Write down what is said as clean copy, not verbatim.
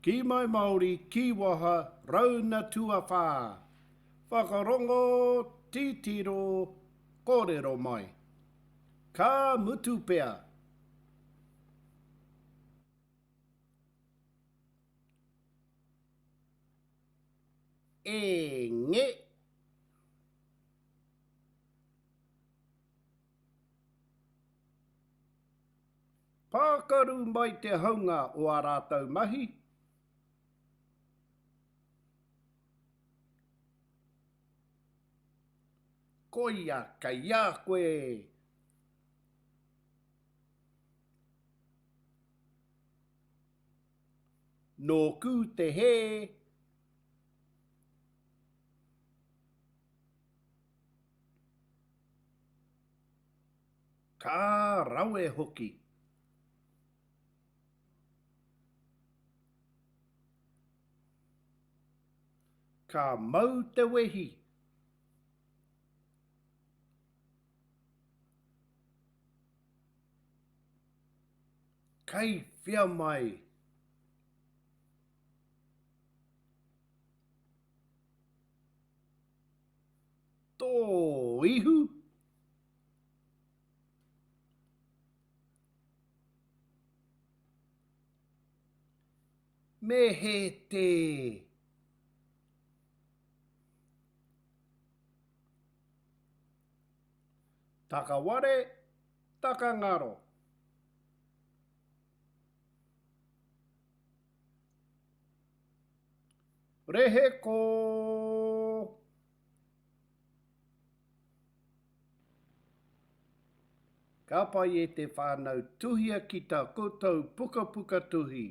Ki mai Māori, ki waha, rauna tuawhā. Whakarongo, titiro, kōrero mai. Ka mutu pea! E nge! Pākaru mai te haunga o ā rātou mahi. Koia kei a koe! Nōku te hē. Ka rawe hoki! Ka mau te wehi! Kei whea mai? Tō ihu? Me he te. Takaware, takangaro. Rehe ko. Ka pai e te whānau tuhia ki tā koutou pukapuka tuhi.